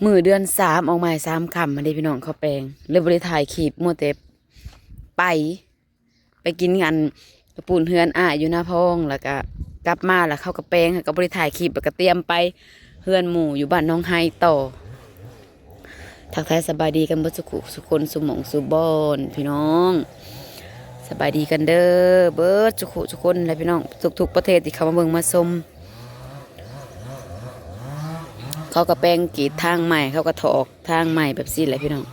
ມື້ເດືອນສາມອອກມາໃຫ້ສາມຄ່ຳຫັ້ນເດ້ພີ່ນ້ອງ ເຂົາແປງ ເລີຍບໍ່ໄດ້ຖ່າຍຄລິບ ມົວແຕ່ໄປ ໄປກິນອັນ ເຂົ້າປຸ້ນເຮືອນອ້າຍຢູ່ນາພອງ ແລ້ວກະກັບມາ ແລ້ວເຂົາກະແປງ ເຮົາກະບໍ່ໄດ້ຖ່າຍຄລິບ ແລ້ວກະຕຽມໄປເຮືອນໝູ່ຢູ່ບ້ານໜອງໄຮຕໍ່. ທັກທາຍສະບາຍດີກັນເບິດສູ່ຄູ່ສູ່ຄົນ ສູ່ໝ່ອງສູ່ບ່ອນ ພີ່ນ້ອງ ສະບາຍດີກັນເດີ ເບິດສູ່ຄູ່ສູ່ຄົນແຫຼະພີ່ນ້ອງ ທຸກໆປະເທດທີ່ເຂົ້າມາເບິ່ງມາຊົມ. ເຂົາກະແປງກຣີດທາງໃໝ່ ເຂົາກະຖອກທາງໃໝ່ແບບຊີ້ແຫຼະພີ່ນ້ອງ.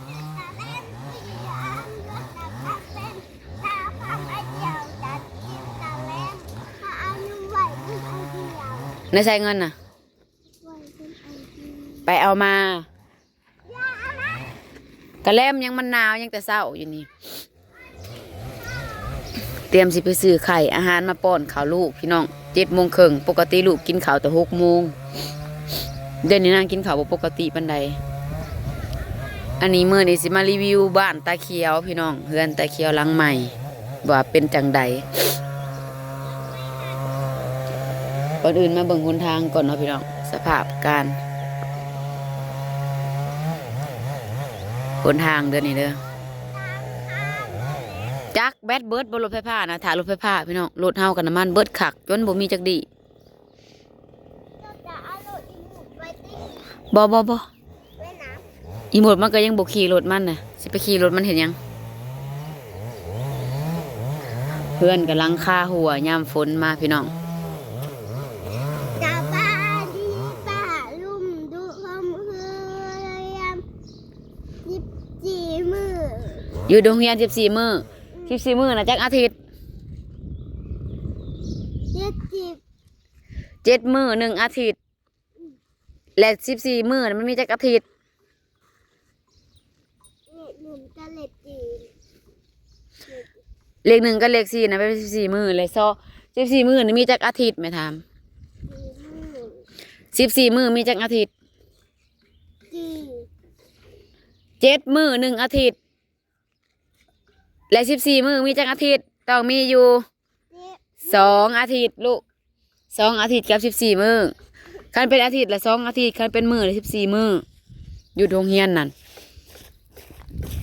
ໃນໃສເງິນນະ? ໄປເອົາມາ. ກະແລມຍັງ ມັນໜາວ ຍັງແຕ່ເຊົ້າຢູ່ນີ້ ຕຽມຊິໄປຊື້ໄຂ່ອາຫານມາປ້ອນເຂົ້າລູກພີ່ນ້ອງ ເຈັດໂມງເຄິ່ງ ປົກກະຕິລູກກິນເຂົ້າແຕ່ຫົກໂມງ ດຽວນີ້ນາງກິນເຂົ້າບໍ່ປົກກະຕິປານໃດ. ອັນນີ້ມື້ນີ້ຊິມາຣີວິວບ້ານຕາຂຽວພີ່ນ້ອງ ເຮືອນຕາຂຽວຫຼັງໃໝ່ ວ່າເປັນຈັ່ງໃດ. ກ່ອນອື່ນມາເບິ່ງຫົນທາງກ່ອນເນາະພີ່ນ້ອງ ສະພາບການຫົນທາງເດີນີ້ເດີ ຈັກແບັດເບິດບໍ່ລົດໄຟຟ້ານະ ຖ້າລົດໄຟຟ້າພີ່ນ້ອງ ລົດເຮົາກະນ້ຳມັນເບິດຄັກ ຈົນບໍ່ມີຈັກດີ້. ບໍ່ ບໍ່ ບໍ່ ອີໂມດມັນກະຍັງບໍ່ຂີ່ລົດມັນນະ ຊິໄປຂີ່ລົດມັນເຮັດຫຍັງ? ເຮືອນກະຫຼັງຄາຮົ່ວຍາມຝົນມາພີ່ນ້ອງ. ສະບາຍດີປ້າລຸງ ຢູ່ໂຮງຮຽນສິບສີ່ມື້ ຢູ່ໂຮງຮຽນສິບສີ່ມື້ ອືມ ສິບສີ່ມື້ນະຈັກອາທິດ? ເຈັດສິບ ເຈັດມື້ໜຶ່ງອາທິດ ແລະ ສິບສີ່ມື້ນະມັນມີຈັກອາທິດ? ເລກໜຶ່ງກັບເລກສີ່ ເລກໜຶ່ງກັບເລກສີ່ນະເປັນສິບສີ່ມື້ ແລະ ຊ- ສິບສີ່ມື້ນະມີຈັກອາທິດ ແມ່ຖາມ? ສິບສີ່ມື້ ສິບສີ່ມື້ມີຈັກອາທິດ? ສີ່ ເຈັດມື້ໜຶ່ງອາທິດ ແລະ ສິບສີ່ມື້ມີຈັກອາທິດ? ຕ້ອງມີຢູ່ ເຈັດ ສອງອາທິດລູກ ສອງອາທິດກັບສິບສີ່ມື້ ຄັນເປັນອາທິດລະສອງອາທິດ ຄັນເປັນມື້ລະສິບສີ່ມື້ ຢູ່ໂຮງຮຽນນັ້ນ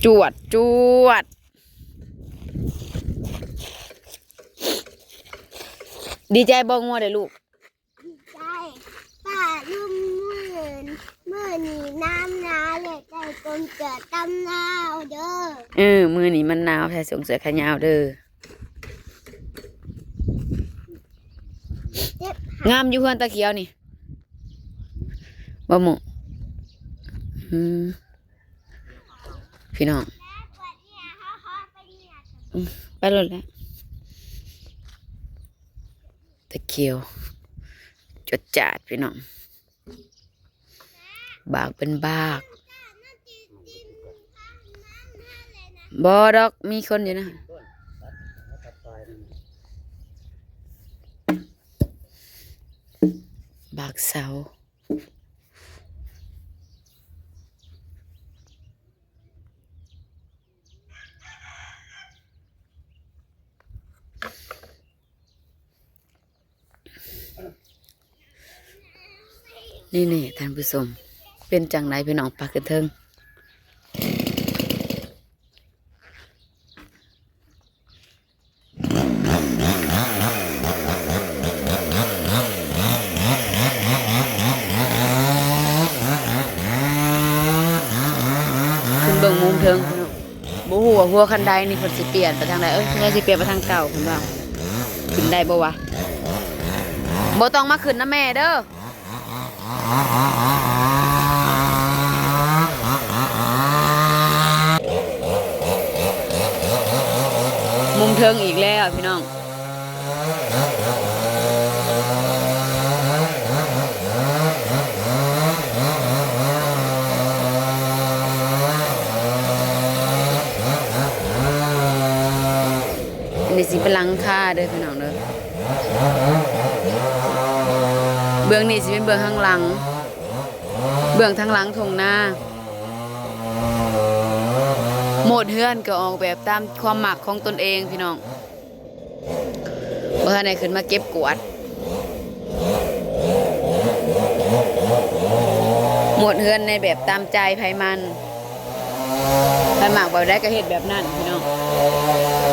ຈວດ ຈວດ ດີໃຈບໍ່ງົວໄດ້ລູກ? ໃຈ ປ້າລຸງ ມື້ ມື້ນີ້ນ້ຳໜາວ ແລະ ໃສ່ກົງເສື້ອກັນໜາວເດີ. ເອີ ມື້ນີ້ມັນໜາວ ໃສ່ສົ່ງເສື້ອຂາຍາວເດີ. ເຈັບ ງາມຢູ່ເຮືອນຕາຂຽວນີ້ ບໍ່ໝູ່? ອືມ ພີ່ນ້ອງ ອືມ ໄປໂລດແຫຼະ. ຕາຂຽວ ຈວດຈາດພີ່ນ້ອງ ບາກເປັນບາກ ບໍ່ດອກ ມີຄົນຢູ່ນະ ບາກເສົາ. ນີ້ໆ ທ່ານຜູ້ຊົມ ເປັນຈັ່ງໃດພີ່ນ້ອງ ປາກຂຶ້ນເທິງ ຂຶ້ນເບິ່ງມຸມເທິງ ບໍ່ຮູ້ວ່າຫົວຄັນໄດນີ້ເພິ່ນຊິປ່ຽນໄປທາງໃດ. ເອີ ເພິ່ນຊິປ່ຽນໄປທາງເກົ່າ ເພິ່ນວ່າ ຂຶ້ນໄດ້ບໍ່ວະ? ບໍ່ຕ້ອງມາຂຶ້ນນຳແມ່ເດີ. ມຸມເທິງອີກແລ້ວພີ່ນ້ອງ. ອັນນີ້ຊິເປັນຫຼັງຄາເດີພີ່ນ້ອງເດີ. ເບື້ອງນີ້ຊິເປັນເບື້ອງທາງຫຼັງ ເບື້ອງທາງຫຼັງທົ່ງນາ. ໂໝດເຮືອນກໍອອກແບບຕາມຄວາມມັກຂອງຕົນເອງພີ່ນ້ອງ. ບໍ່ທັນໄດ້ຂຶ້ນມາເກັບກວາດ. ໝົດເຮືອນໃນແບບຕາມໃຈໃຜມັນ ໃຜມັກແບບໃດກໍເຮັດແບບນັ້ນພີ່ນ້ອງ.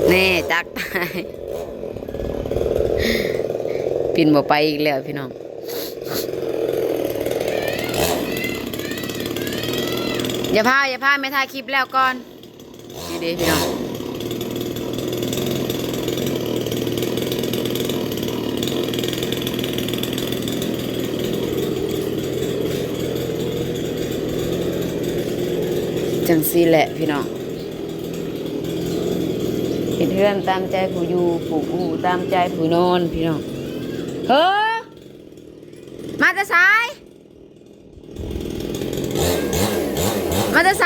ແນ່ ຈັກຕາຍ ປິ່ນບໍ່ໄປອີກແລ້ວພີ່ນ້ອງ. ຢ່າພາ ຢ່າພາ ແມ່ຖ່າຍຄລິບແລ້ວກ່ອນ. ນີ້ເດ້ພີ່ນ້ອງ ຈັ່ງຊີ້ແຫຼະພີ່ນ້ອງ ເຮັດເຮືອນຕາມໃຈຜູ້ຢູ່ ປູກອູ່ຕາມໃຈຜູ້ນອນພີ່ນ້ອງ. ເຮີ ມາແຕ່ໃສ? ມາແຕ່ໃສ?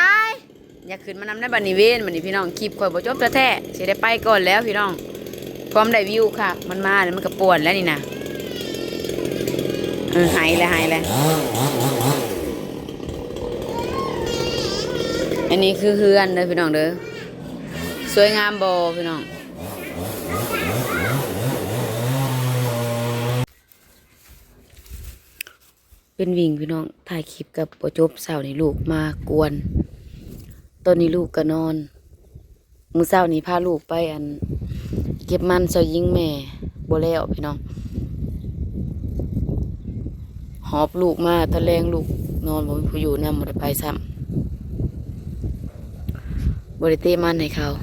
ຢາກຂຶ້ນມານຳໃນບັດນີ້ເວນ ບັດນີ້ພີ່ນ້ອງ ຄລິບຂ້ອຍບໍ່ຈົບແທ້ໆ ຊິໄດ້ໄປກ່ອນແລ້ວພີ່ນ້ອງ. ຄວາມໄດ້ວິວຄັກ ມັນມາແລ້ວມັນກໍປ່ວນແລ້ວນີ້ນະ. ເອີ ໄຫ້ແລ້ວ ໄຫ້ແລ້ວ. ອັນນີ້ຄືເຮືອນເດີພີ່ນ້ອງເດີ ສວຍງາມບໍ່ພີ່ນ້ອງ? ເປັນວິ່ງພີ່ນ້ອງ ຖ່າຍຄລິບກໍບໍ່ຈົບ. ເຊົ້ານີ້ລູກມາກວນ ຕອນນີ້ລູກກໍນອນ. ມື້ເຊົ້ານີ້ພາລູກໄປ ອັນ ເກັບມັນຊ່ອຍຍິງແມ່ ບໍ່ແລ້ວພີ່ນ້ອງ. ຫອບລູກມາ ຕອນແລງລູກນອນ ບໍ່ມີຜູ້ຢູ່ນຳ ບໍ່ໄດ້ໄປຊ້ຳ. ບໍ່ໄດ້ເຕະມັນໃຫ້ເຂົາ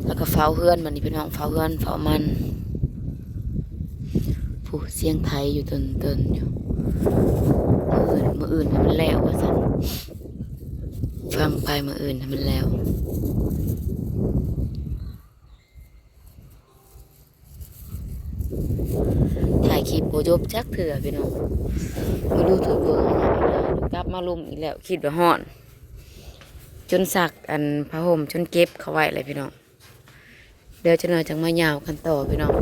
ແລ້ວກໍເຝົ້າເຮືອນບັດນີ້ພີ່ນ້ອງ ເຝົ້າເຮືອນເຝົ້າມັນ. ຜູ້ ສຽງໄຖຢູ່ເຕີນໆຢູ່. ມື້ອື່ນ ມື້ອື່ນໃຫ້ມັນແລ້ວວ່າຊັ້ນ ຟັງໄປ ມື້ອື່ນໃຫ້ມັນແລ້ວ. ຖ່າຍຄລິບບໍ່ຈົບຈັກເທື່ອພີ່ນ້ອງ ບໍ່ຮູ້ຖືກເບິ່ງອີຫຍັງອີກແລ້ວ. ກັບມາລົມອີກແລ້ວ ຄິດວ່າຮ້ອນ ຈົນຊັກອັນຜ້າຫົ່ມຈົນເກັບເຂົ້າໄວ້ແຫຼະພີ່ນ້ອງ. ດຽວຈັກໜ່ອຍຈັ່ງມາຍາວກັນຕໍ່ພີ່ນ້ອງ.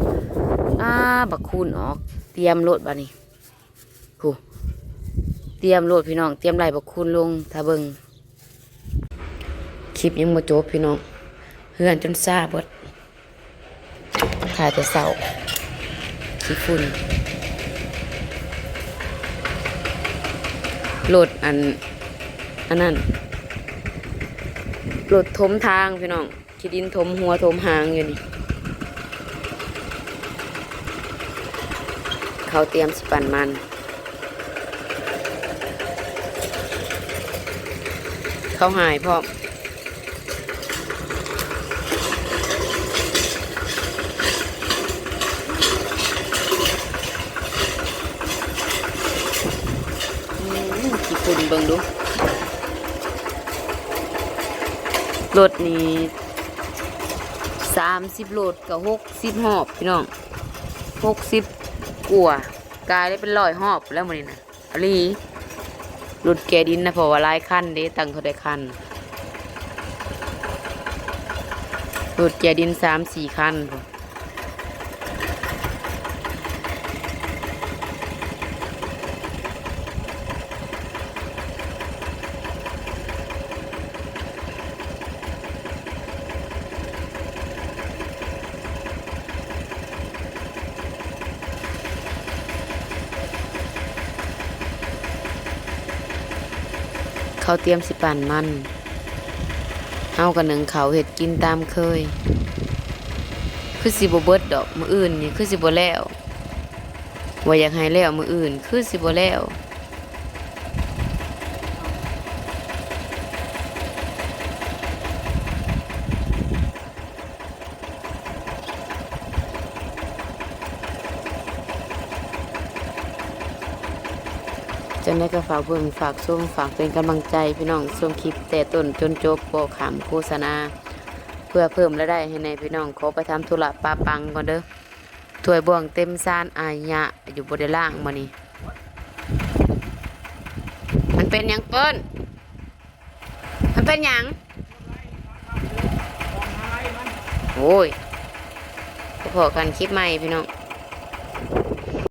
ອ້າ ບັກຄູນອອກ ຕຽມໂລດບາດນີ້ ຜູ້ ຕຽມໂລດພີ່ນ້ອງ ຕຽມໄລ່ບັກຄູນລົງ ຖ້າເບິ່ງ. ຄລິບຍັງບໍ່ຈົບພີ່ນ້ອງ ເຮືອນຈົນຊາເບິດ ຖ່າຍແຕ່ເຊົ້າ ຂີ້ຝຸ່ນ. ລົດອັນ ອັນນັ້ນ ລົດຖົມທາງພີ່ນ້ອງ ຂີ້ດິນຖົມຫົວຖົມຫາງຢູ່ນີ້. ເຂົາຕຽມຊິປັ່ນມັນ ເຂົາຫາຍພ້ອມ. ອືມ ຂີ້ຝຸ່ນເບິ່ງດູ ລົດນີ້ສາມສິບໂລດ ກໍຫົກສິບຮອບພີ່ນ້ອງ ຫົກສິບກວ່າ ກາຍໄດ້ເປັນຮ້ອຍຮອບແລ້ວມື້ນີ້ນະ. ອີ່ຫຼີ ລົດເກຍດິນນະ ເພາະວ່າຫຼາຍຄັນເດ້ ຕັ້ງເທົ່າໃດຄັນ ລົດເກຍດິນສາມສີ່ຄັນພຸ້ນ. ເຂົາຕຽມຊິປັ້ນມັນ ເຮົາກໍໜຶ້ງເຂົ້າເຮັດກິນຕາມເຄີຍ. ຄືຊິບໍ່ເບິດດອກ ມື້ອື່ນນີ້ຄືຊິບໍ່ແລ້ວ. ວ່າຢາກໃຫ້ແລ້ວມື້ອື່ນ ຄືຊິບໍ່ແລ້ວ. ຈັ່ງໃດກໍຝາກເບິ່ງ ຝາກຊົມ ຝາກເປັນກຳລັງໃຈພີ່ນ້ອງ ຊົມຄລິບແຕ່ຕົ້ນຈົນຈົບ ບໍ່ຂ້າມໂຄສະນາ ເພື່ອເພີ່ມລາຍໄດ້ໃຫ້ແດ່ພີ່ນ້ອງ. ຂໍໄປທຳທຸລະປະປັງກ່ອນເດີ. ຖ້ວຍບ່ວງເຕັມຊານ ອາຍະ ຢູ່ ບໍ່ໄດ້ລ້າງມື້ນີ້. ມັນເປັນຫຍັງເປີ້ນ? ມັນເປັນຫຍັງ? ໂອ້ຍ ພໍ້ກັນຄລິບໃໝ່ພີ່ນ້ອງ.